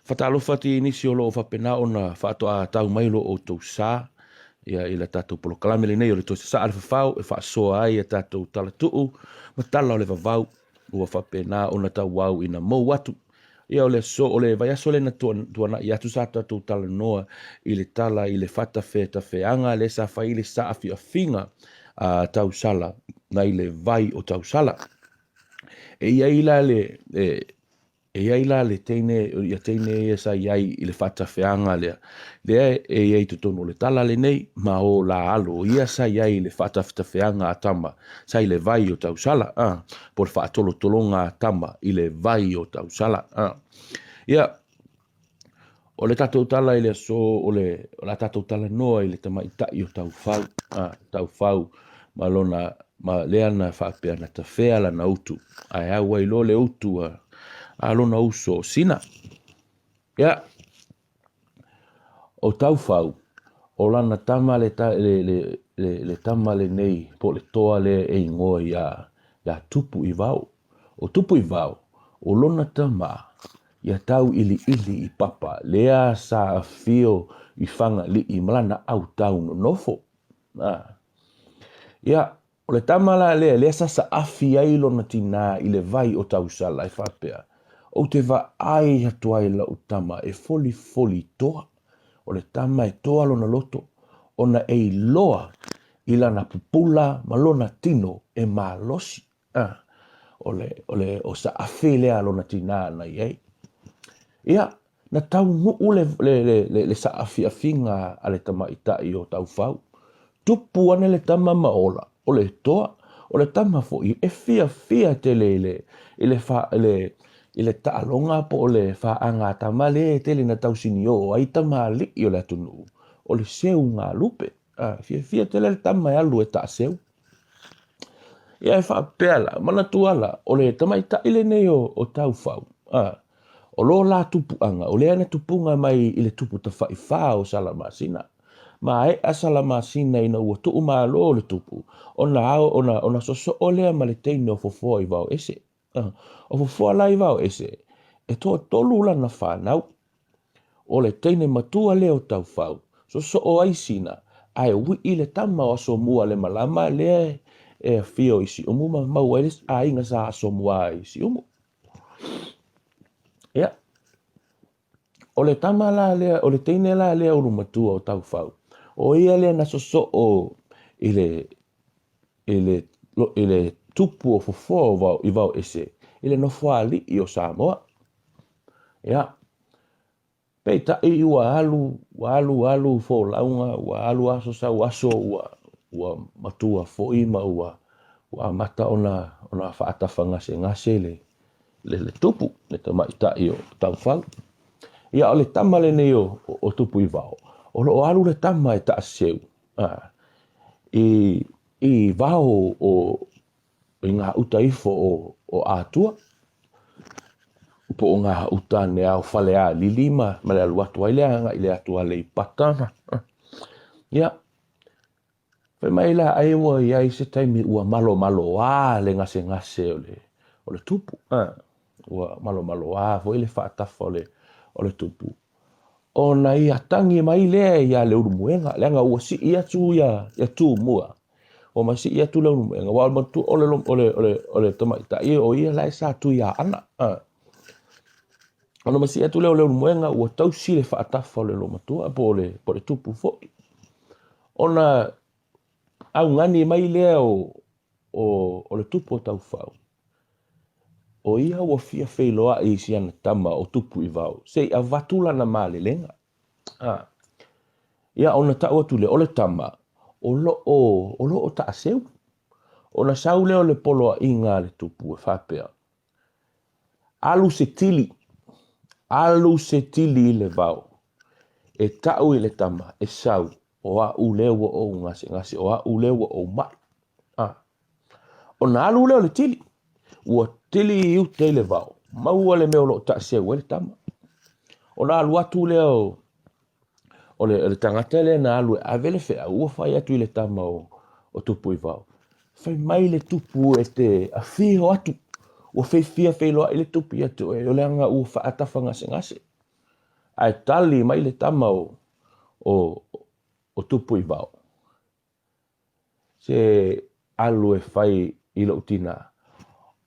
Faatalofa atu i nisi o lo o faapena ona faatoa tau mai lo outou sa ia i le tatou polokalame lenei o le Toe Sasaa le Fafao e faasoa ai a tatou talatuu ma tala o le vavau ua faapena ona tauau ina mou atu. Ia o le aso, o le vaiaso lea na tuanai atu sa tatou talanoa i le tala i le faatafetafeaga lea sa fai i le saafiafiga a tausala nai le vai o tausala. E i ai la le, e, E i ai la le teine, ia teine ia sa i ai i le faatafeaga lea, lea e i ai i totonu o le tala lenei, ma o la alo ia sa i ai i le faatafetafeaga a tama, sa i le vai o tausala, a, po o le faatolotologa a tama i le vai o tausala, a. Ia, o le tatou tala i le aso, o le, o le a tatou talanoa i le tamaitai o Taufau, a, Taufau ma lona, ma lea na faapea na tafea lana utu, ae au ai loa le utu a, a lona uso o Sina. Ia, o Taufau, o lana tama le, ta, le, le, le, le tama lenei, po o le toa lea e igoa iā, iā Tupu i Vao. O Tupu i Vao, o lona tama ia tauiliili i papa lea sa afio i Fagalii ma lana autau nonofo. A. Ia, o le tama la lea, lea sa saafi ai lona tinā i le vai o Tausala e faapea, Ou te vaai atu ai lau tama e folifoli toa. O le tama e toa lona loto, ona e iloa i lana pupula ma lona tino e malosi. Ah, o le, o le, o saafi lea a lona tinā na i ai. Ia, na taunuu le, le, le, le, le saafiafiga a le tamaitai o Taufau. Tupu ane le tama ma ola, o le toa, o le tama foi e fiafia tele i le, i le, fa, i le, i le taaloga po o le faaga a tama lea e tele na tausinioo ai tamalii o le atunuu, o le seugalupe. Ah, fiafia tele le tama e alu e taaseu. Ia e faapea la, manatua la, o le tamaitai lenei o, o Taufau, a, o lo la tupuaga, o lea na tupuga mai i le tupu tafaifā o Salamasina. Maea Salamasina ina ua tuumalo le tupu, ona ao, ona, ona sosoo lea ma le teine o Fofoa i Vaoese. O Fofoa la i Vaoese, e toatolu lana fanau. O le teine matua lea o Taufau, sosoo ai Sina, ae wii le tama o Asomua le malama lea e afio i Siumu ma mau ai le aiga sa Asomua ai i Siumu. Ia, o le tama la lea, o le teine la lea ulumatua o Taufau, o ia lea na sosoo i le, i le, i le tupu o Fofoa o Vao, i Vaoese, i le nofoalii o Samoa. Ia, peitai ua alu, ua alu alu folauga, ua alu aso sau aso, ua, ua matua foi ma ua, ua amata ona, ona faatafagasegase le, le, le tupu, le tamaitai o Taufau. Ia, o le tama lenei o, o, o Tupuivao, o lo o alu le tama e taaseu, a, i, i vao o, i ngā uta ifo o, o Atua, po o ngā uta ne ao whale a lili ma, ma le alu atu ai le anga i le atu a Leipata. Ia, fai mai la ai ua i ai se taimi ua malomaloā le gasegase o le, o le tupu. Ah, ua malomaloā foi le faatafa o le, o le tupu. Ona ia tangi mai lea iā Leulumoega, leaga ua sii atu ia, ia Tumua. Ua masii atu Leulumoega, aua o le matua, o le, o le, o le, o le tamaitai o ia la e sa tui Aana. Ah. Ona masii atu lea o Leulumoega, ua tausi le faatafa o le loomatua, po o le, po o le tupu foi. Ona augani mai lea o, o, o le tupu o Taufau. O ia ua fia feiloai i si ana tama o Tupuivao se i avatu lana malelega. A. Ia ona tau atu lea, o le tama, o lo o, o lo o taaseu. Ona sau lea o le poloaiga a le tupu e faapea, Alu se tili, alu se tili i le vao, e tau i le tama, e sau, o a'u lea ua ou gasegase, o a'u lea ua ou ma'i. A. Ona alu lea o le tili, ua tili i uta i le vao, maua le mea o lo o taaseu ai le tama. Ona alu atu lea o, o le, o le tagata lea na alu e ave le feau, ua fai atu i le tama o, o Tupuivao. Fai mai le tupu e te afio atu, ua fia feiloai le tupu ia te oe, o leaga ua faatafagasegase. Ae tali mai le tama o, o, o Tupuivao, Se alu e fai i lou tina,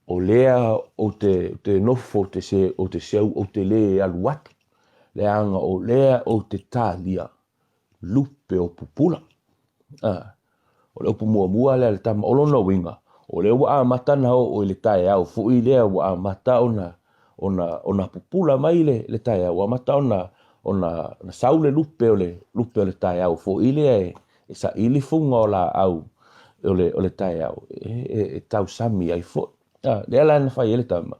o lea ou te, te nofo ou te, se, ou te seu, ou te lē alu atu, leaga o lea ou te talia lupe o pupula. A, o le upu muamua lea a le tama, o lona uiga, o lea ua amata ona oo i le taeao foi lea ua amata ona, ona, ona pupula mai le, le taeao, ua amata ona, ona sau le lupe o le, lupe o le taeao foi lea e, e saili fuga o laau o le, o le taeao e, e, e tausami ai foi. A, lea la na fai ai le tama,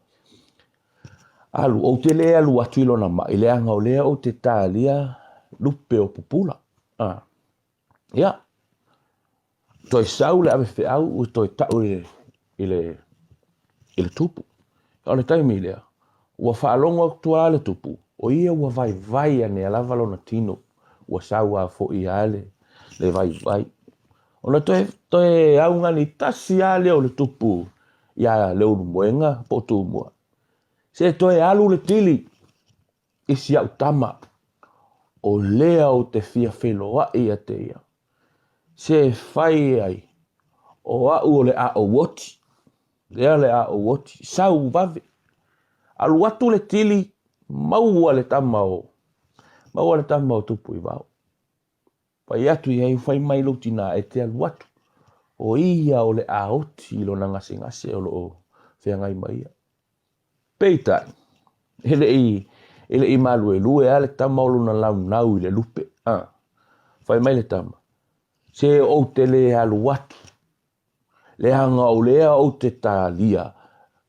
alu, ou te le alu atu i lona mai, leaga o lea ou te talia lupe o pupula. A, ia, toe sau le ave feau ua toe tau i le, i le, i le tupu. O le taimi lea, ua faalogo atu lava le tupu, o ia ua vaivai ane lava lona tino, ua sau lava foi lava le, le vaivai. Ona toe, toe augani tasi lava lea o le tupu iā Leulumoega po o Tumua. Se toe alu le tili i si au tama, o lea ou te fia feiloai ia te ia. Se fai ai, o au o le a ou oti, lea le a ou oti, sau vave. Alu atu le tili, maua le tama o, maua le tama o Tupuivao. Fai atu i ai, fai mai lou tinā e te alu atu, o ia o le a oti i lona gasegase o lo o feagai ma ia. Peitai, e le i, e le i maluelue lava le tama o lona naunau i le lupe. A, fai mai le tama, se ou te le alu atu, leaga o lea ou te talia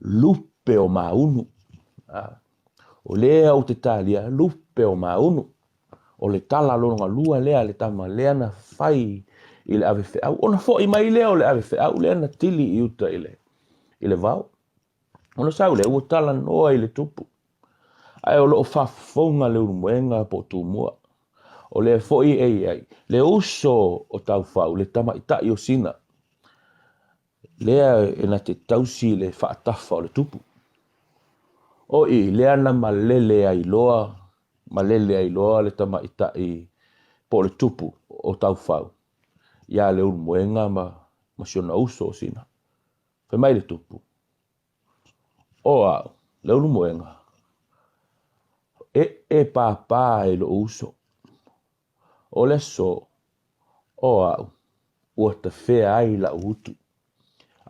lupe o maunu. A, o lea ou te talia lupe o maunu. O le tala lona lua lea a le tama lea na fai i le ave feau. Ona foi mai lea o le ave feau lea na tili i uta i le, i le vao. Ona sau lea ua talanoa i le tupu. Ae o lo o faafofoga Leulumoega po o Tumua. O lea foi e i ai le uso o Taufau, le tamaitai o Sina, lea e na te tausi le faatafa o le tupu. O i lea na malele ai loa, malele ai loa le tamaitai po o le tupu o Taufau iā Leulumoega ma, ma si ona uso o Sina. Fai mai le tupu, O au, Leulumoega, ee pāpā i lou uso. O le aso, o au, ua tafea ai lau utu,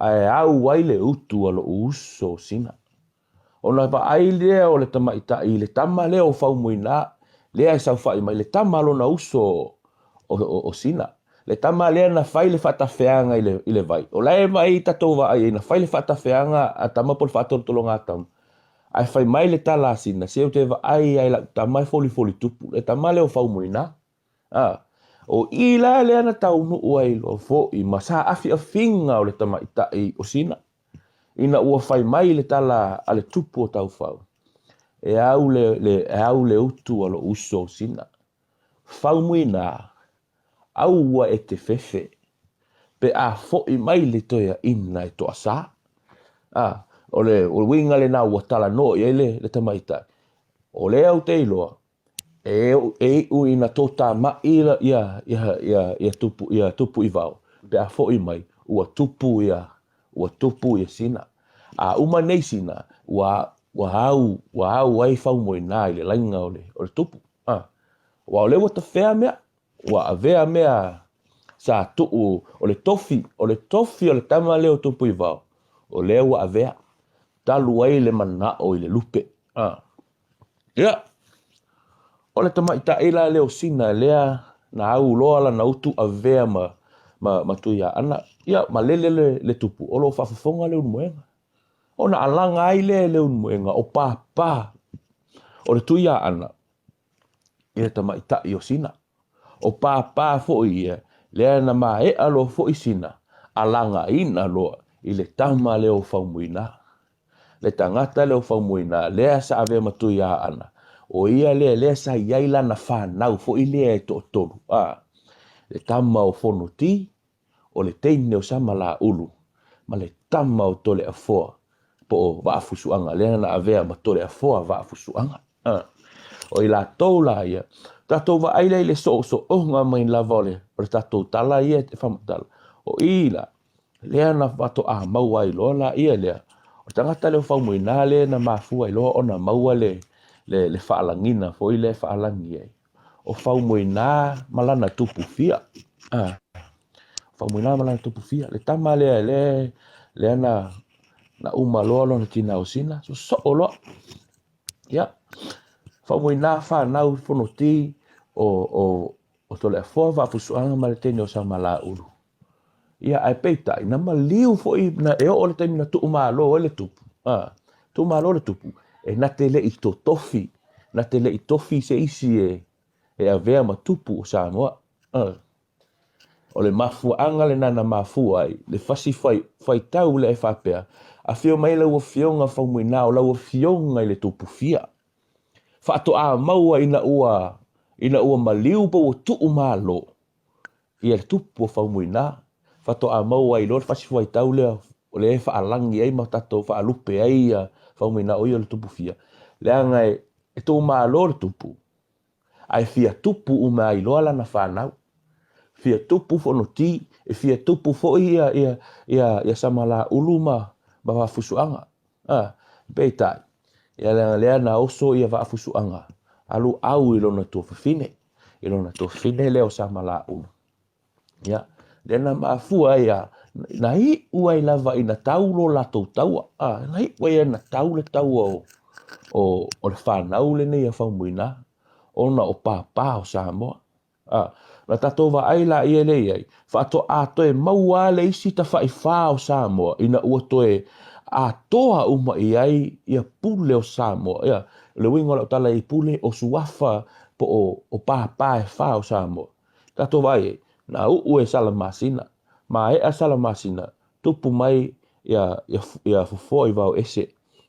ae au ai le utu a lou uso o Sina. Ona vaai lea o le tamaitai i le tama lea o Faumuina, lea e saofai mai, le tama a lona uso o, o, o Sina. Le tama lea na fai le faatafeaga i le, i le vai. O la e vaai tatou vaai ai, na fai le faatafeaga a tama po o le faatolotologa a tama. Ae fai mai le tala a Sina, se ou te vaai ai lau tama e folifoli tupu. Le tama lea o Faumuina. A, o i la lea na taunuu ai loa foi ma saafiafiga o le tamaitai o Sina. Ina ua fai mai le tala a le tupu o Taufau, e au le, le, e au le utu a lou uso o Sina. Faumuina, aua e te fefe, pe a foi mai le toeaina e toasā. A, o le, o le uiga lena ua talanoa i ai le, le tamaitai. O lea ou te iloa, E, e iu ina tōtāmaʻi ia, ia, ia, ia, tupu, ia tupu i vao, pe a foʻi mai, ua tupu ia, ua tupu ia Sina. A uma nei Sina, ua, ua au, ua au ai Faumoenā i le laina o le, o le tupu. A, aua o lea ua tafea mea, ua avea mea sa tuu, o le tofi, o le tofi o le tama lea o Tupu i Vao, o lea ua avea, talu ai le manaʻo i le lupe. A. Ia, o le tamaitai la lea o Sina lea na au loa lana utu avea ma, ma, ma Tuiaana. Ia, malele le, le tupu, o lo o faafofoga Leulumoega. Ona alaga ai lea e Leulumoega o Pāpā o le Tuiaana i le tamaitai o Sina. O Pāpā foi ia, lea na maea loa foi Sina, alagaina loa i le tama lea o Faumuina. Le tagata lea o Faumuina, lea sa avea ma Tuiaana, o ia lea, lea sa i ai lana fanau foi lea e toatolu, a, le tama o Fonoti, o le teine o Samalaulu, ma le tama o Toleafoa, po o Vaafusuaga, lea na avea ma Toleafoa Vaafusuaga. A. O i latou la ia, tatou vaai lea i le soosooga mai lava o le, o le tatou tala ia e faamatala. O i la, lea na faatoa maua ai loa la ia lea. O le tagata lea o Faumuina lea na mafua ai loa ona maua le, le, le faalagiga foi lea e faalagi ai. O Faumuina ma lana tupu fia. Ah. Faumuina ma lana tupu fia. Le tama lea, lea, lea na, na uma loa lona tina o sina, sosoo loa. Ia, Faumuina fanau Fonoti o, o, o Toleafoa Vaafusuaga ma le teine o Samalaulu. Ia, ae peitai, na maliu foi, na, e oo le taimi na tuumalo ai le tupu, a, tuumalo le tupu, e na te le i totofi, na te le i tofi se isi e, e avea ma tupu o Samoa. A. O le mafuaaga lena na mafua ai le fasi fai, faitau lea e faapea, Afio mai lau Afioga Faumuina, o lau Afioga i le Tupu Fia. Faatoa maua ina ua, ina ua maliu pe ua tuumalo ia le tupu o Faumuina, faatoa maua ai loa le fasi fuaitau lea o lea e faalagi ai ma tatou faalupe ai ia Faumuina o ia o le tupu fia. Leaga e, e tuumalo le tupu, ae fia tupu uma ai loa lana fanau. Fia tupu Fonoti, e fia tupu foi ia, ia, ia, ia Samalaulu ma, ma Vaafusuaga. A, peitai, ia leaga lea na oso ia Vaafusuaga, alu au i lona tuafafine, i lona tuafafine lea o Samalaulu. Ia, lea na mafua ai a, na iu ai lava ina tau lo latou taua. A, na iu ai na tau le taua o, o, o le fanau lenei a Faumuina, ona o pāpā o Samoa. A, na tatou vaai la ia lea i ai, faatoa toe maua le isi tafaifā o Samoa ina ua toe atoa uma i ai ia pule o Samoa. Ia, le uiga o lau tala i pule o suafa po o, o pāpā e whā o Samoa. Tatou vaai ai, na uu e Salamasina, maea Salamasina, tupu mai ia, ia, ia Fofoa i Vaoese.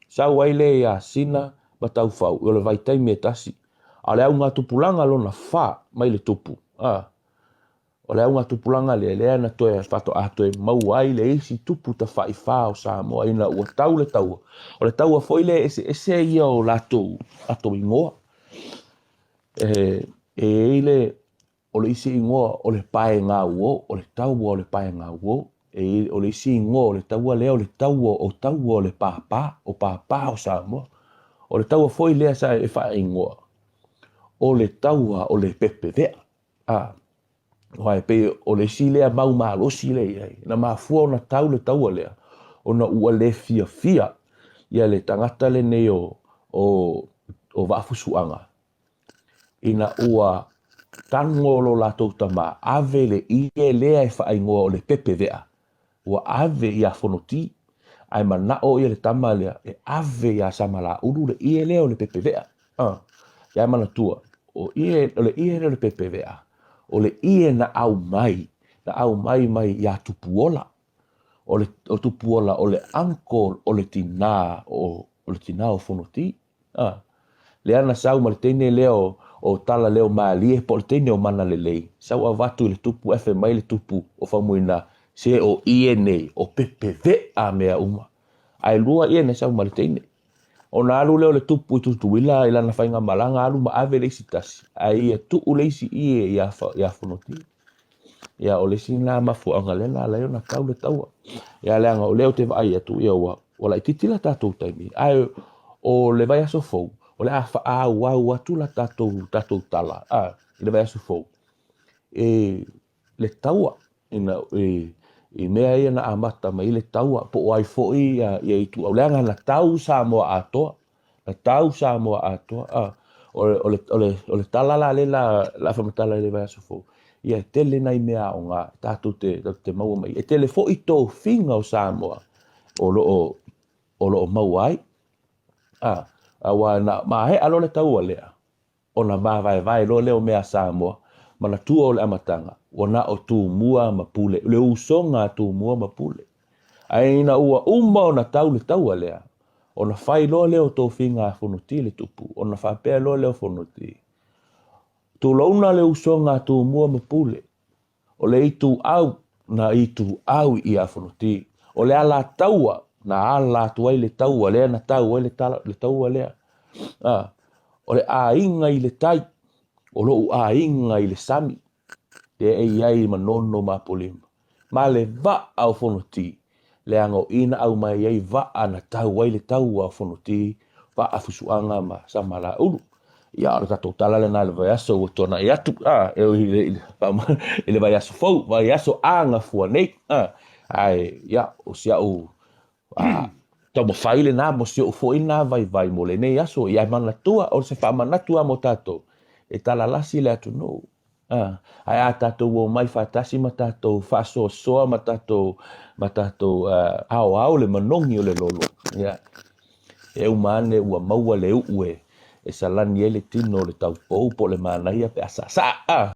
Sau ai lea ia Sina ma Taufau, o le vaitaimi e tasi. A o le augatupulaga lona whā mai le tupu. A, o le augatupulaga lea, lea na toe faatoa toe maua ai le isi tupu tafaifa o Samoa ina ua tau le taua. O le taua foi lea e eseese ia o latou, latou igoa. E, e i ai le, o le isi igoa o le paegauo, o le taua o le paegauo. E, o le isi igoa o le taua lea o le taua o taua o le pāpā, o pāpā o Samoa. O le taua foi lea sa e faaigoa, o le taua o le pepevea. A, aua e pei o le isi lea mau malosi lea i ai. Na mafua ona tau le taua lea, ona ua le fiafia ia le tagata lenei o, o, o Vaafusuaga, ina ua tago lo latou tama, ave le ie lea e faaigoa o le pepevea, ua ave iā Fonoti, ae manao ia le tama lea e ave iā Samalaulu le ie lea o le pepevea. A, ia manatua, o ie, o le ie lea o le pepevea, o le ie na aumai, na aumai mai iā Tupuola. O le o Tupuola o le uncle o le tinā o, o le tinā o Fonoti. A, lea na sau ma le teine lea o, o Tala Leo Malie po o le teine o Mana Lelei. Sau avatu i le tupu, ae fai mai le tupu o Faumuina, se o ie nei, o pepevea mea uma. Ae lua ie na sau ma le teine. Ona alu lea o le tupu i Tutuila i lana faigamalaga, alu ma ave le isi tasi, ae ia tuu le isi ie iā, iā Fonoti. Ia, o le isi lena mafuaaga lea na ala ai ona tau le taua. Ia, leaga o lea ou te vaai atu, ia ua, ua laitiiti la tatou taimi, ae o le vaiaso fou, o le a faaauau atu la tatou, tatou tala, a, i le vaiaso fou, e le taua, ina, i, i mea ia na amata mai le taua, po o ai foi ia, ia ituau, leaga na tau Samoa atoa, Na tau Samoa atoa. A, o le, o le, o le, o le tala la lea la, la faamatala i le vaiaso fou, ia e tele nai mea aoga tatou te, tatou te maua mai. E tele foi tofiga o Samoa o lo o, o lo o maua ai. A, aua na maea loa le taua lea, ona māvaevae loa lea o mea a Samoa, manatua o le amataga, ua na o Tumua ma Pule, le usoga a Tumua ma Pule. Ae ina ua uma ona tau le taua lea, ona fai loa lea o tofiga a Fonoti le tupu, ona faapea loa lea o Fonoti, Tulouna le usoga a Tumua ma Pule, O le ituau na ituau i Fonoti. O le alataua na ala atu ai le taua lea na tau ai le, tala, le taua lea. A, O le aiga i le tai, o lou aiga i le sami, lea e i ai Manono ma Apolima, ma le vaa o Fonoti, leaga o i na aumai ai vaa na tau ai le taua o Fonoti, vaa Fusuaga ma Samalaulu. Ia, o le tatou tala lena i le vaiaso ua tuanai atu, a, e ui i le vaiaso fou, vaiaso a gafua nei, a, ae, ia, o si au taumafai lena mo si ou foi lena vaivai mo lenei aso. Ia manatua, o se faamanatu lava mo tatou, e talalasi le atunuu. Ae a tatou omai faatasi ma tatou faasoasoa ma tatou ma tatou aoao le manogi o le lolo, ia, e uma ane ua maua le u'u e salani ai le tino o le taupou po o le manaia pe a saasaa.